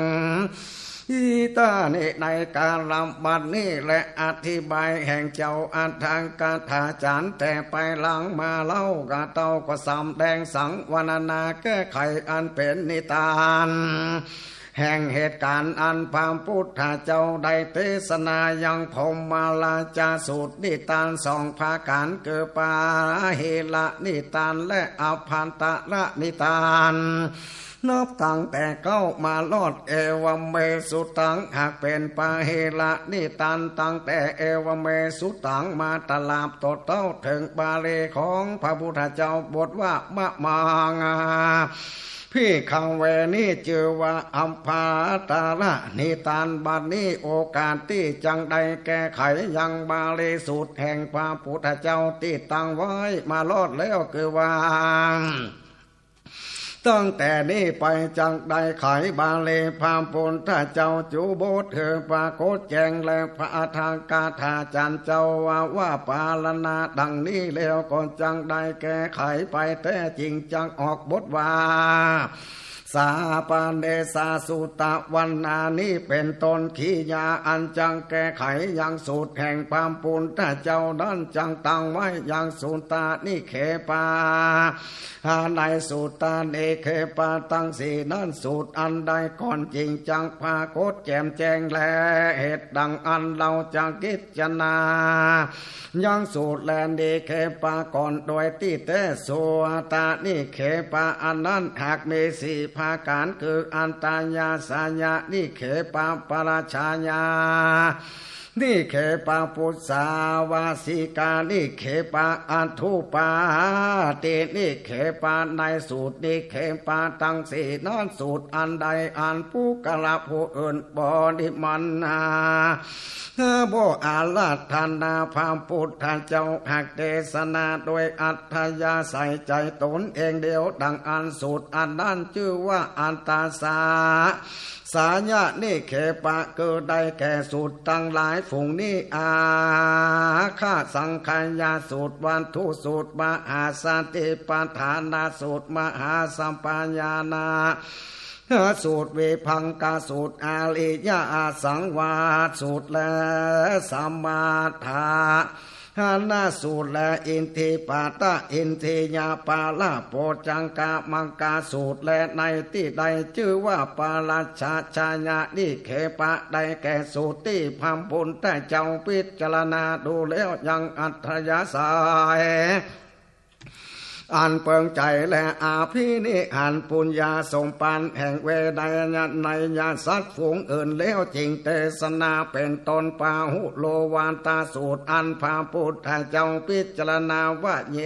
อิตานิ ในกาละบัดนี้แล อธิบายแห่งเจ้าอัฏฐกถาจารย์แต่ไปหลังมาเล่า ข้าเต้าก็สำแดงสังวรรณนาแก้ไขอันเป๋นนิทาน แห่งเหตุก๋ารณ์อันพระพุทธเจ้าได้เตสนายังพรหมราชสูตรนิทานสองประก๋าร คือปาหิละนิทานและอภันตรนิทาน นับตั้งแต่เก๊ามารอด เอวะเม สุตัง หากเป๋นปาหิละนิทานตั้งแต่ เอวะเม สุตัง มาตราบโตเต้าเถิงบาลีของพระพุทธเจ้าบทว่า มะมัง ภิกขะเว นี้จื้อว่า อภันตรนิทาน บัดนี้โอกาสตี้จักได้แก้ไขยังบาลีสูตรแห่งพระพุทธเจ้าตี้ตั้งไว้มารอดแล้ว คือว่า ตั้งแต่นี้ไปจักได้ไขบาลีพระพุทธเจ้าจุบทหื้อปรากฏแจ้ง และพระอัฏฐกถาจารย์เจ้าว่า ว่าปารณาดังนี้แล้วก็จักได้แก้ไขไปแต๊จริง จักออกบทว่า สาปเนสาสุตะวันนา นี้เป๋นต้น กิริยาอันจักแก้ไขยังสูตรแห่งพระพุทธเจ้านั้นจักตั้งไว้ยังสุตตนิเขปะ ในสุตตนิเขปะตังสี่นั้น สูตรอันใดก่อนจริงจักปรากฏแจ่มแจ้งแล เหตุดังอั้นเฮาจักพิจารณายังสูตรแลนิเขปะก่อนโดยตี้แต๊ สุตตนิเขปะอันนั้นหากมีสี่ประก๋าร คืออัตตยาสยนิเขปะ ปรัจฉายา นิเขปะ ปุสสาวาสิกานิเขปะ อธุปปาตินิเขปะ ในสูตรนิเขปะตังสี่นั้น สูตรอันใดอันปุคคละผู้อื่นบ่นิมนต์นา บ่อาราธนาพระพุทธเจ้า หากเตสนาโดยอัธยาศัยใจ๋ตนเองเดียว ดังอั้น สูตรอันนั้นจื้อว่า อัตตสา สยนิเขปะ คือได้แก่สูตรตังหลายฝูงนี้ อาฆาสังขยาสูตร วัตถุสูตร มหาสติปัฏฐานสูตร มหาสัพพญาณสูตร วิภังคสูตร อริยสังวาทสูตร และสมถะ หานะสูตร และอิทธิปาทะอินทรียปาละโผจฌังคมัคคสูตร และในตี้ใดจื้อว่า ปรัจฉายนิเขปะ ได้แก่สูตรตี้พระพุทธเจ้าพิจารณาดูแล้วยังอัธยาศัย อันเปิงใจ๋ และอภินิหารปุญญาสมบัติแห่งเวไนยสัตว์ฝูงอื่นแล้ว จึงเตสนาเป๋นต้น ปาหุโลวาทสูตร อันพระพุทธเจ้าพิจารณาว่า เย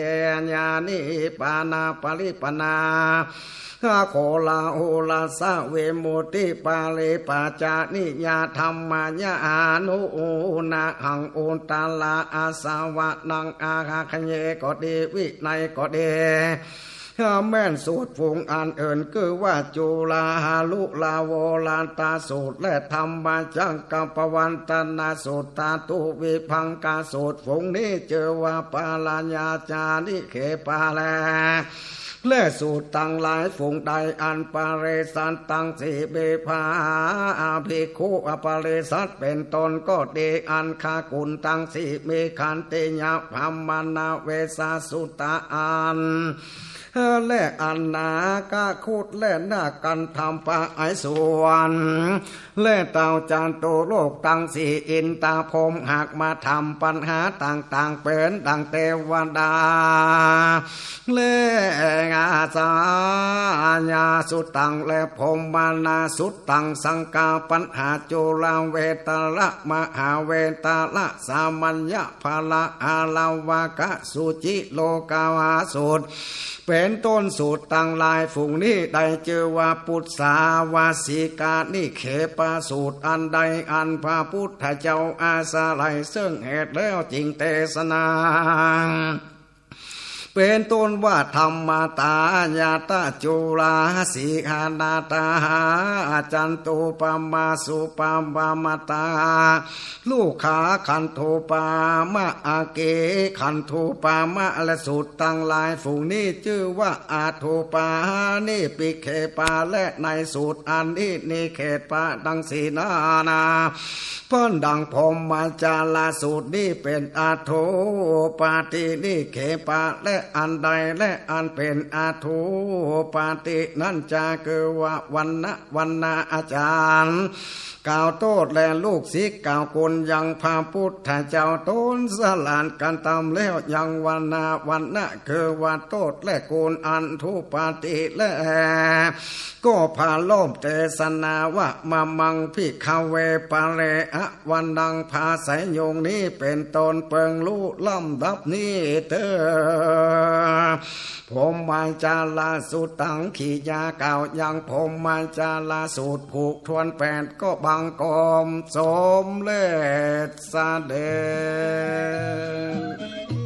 นะ นิพพานะปริปปนา โขลาหุลัสสะวิมุตติปาริปัจจานิยาธัมมา ยะหานุนะหัง อุตตะระอาสวะนัง อาหะเขเยก็ดี วินัยก็ดี แม่นสูตรฝูงอันอื่น คือว่า จุลาหารุลาโวลาทสูตร และธัมมจักกัปปวัตตนสูตร ธาตุวิภังคสูตร ฝูงนี้จื้อว่า ปรัจฉายนิเขปะแล และสูตรตังหลายฝูงใดอันปริษัทตังสี่มีพระภิกขุปริษัทเป๋นต้นก็ดี อันคกุลตังสี่มีขันติยะพรรมณเวสสุตะอัน และอนาคคุตและนาคกันธัมปะไอสวน และเต้าจตุโลกตังสี่อินตาพรหมหากมาถามปัญหาต่างๆ เป๋นดังเตวดา และอาสายาสุตตังและพรหมมานาสุตตัง สังกาปัญหาจุลเวตละมหาเวตละสามัญญะพละอารวากะสุจิโลกาวาสุต เป๋นต้นสูตรตังหลายฝูงนี้ได้จื้อว่าปุสสาวาสิกานิเคปสูตร อันใดอันพระพุทธเจ้าอาศัยเซิ่งเหตุแล้วจึงเตสนา เป๋นต้นว่าธัมมตายาตะจุลาสีหานาตาหาจันตุปมาสุปปมตา ลูกขาขันธุปามะ อาเกขันธุปามะ และสูตรตังหลายฝูงนี้จื้อว่าอธุปานิปิเคปา และในสูตรอันนี้นิเคปาดังสี่นานา เปิ้นดังพรหมจารสูตรนี้เป๋นอธุปาตินิเคปะ และอันใดและอันเป๋นอธุปาตินั้นจะคือว่าวัณณะ วัณณาอาจารย์ กล่าวโต้ษแลลูกศิษย์กล่าวกุณยังพระพุทธเจ้า ต๋นสลาดกันต๋ามแล้วยังวัณณะ วัณณะคือว่าโต้ษและกุณอธุปาติแล ก็ผ่าล้อมเตสนาว่า มะมังภิกขเว ปะเร อะ วัณณัง ภาษาโยงนี้เป๋นต้น เปิงฮู้ลำดับนี้เตอ พรหมจารสูตรตัง ขียากล่าวยังพรหมจารสูตรผูกถ้วนแปด ก็บังคมสมเร็จเสด็จ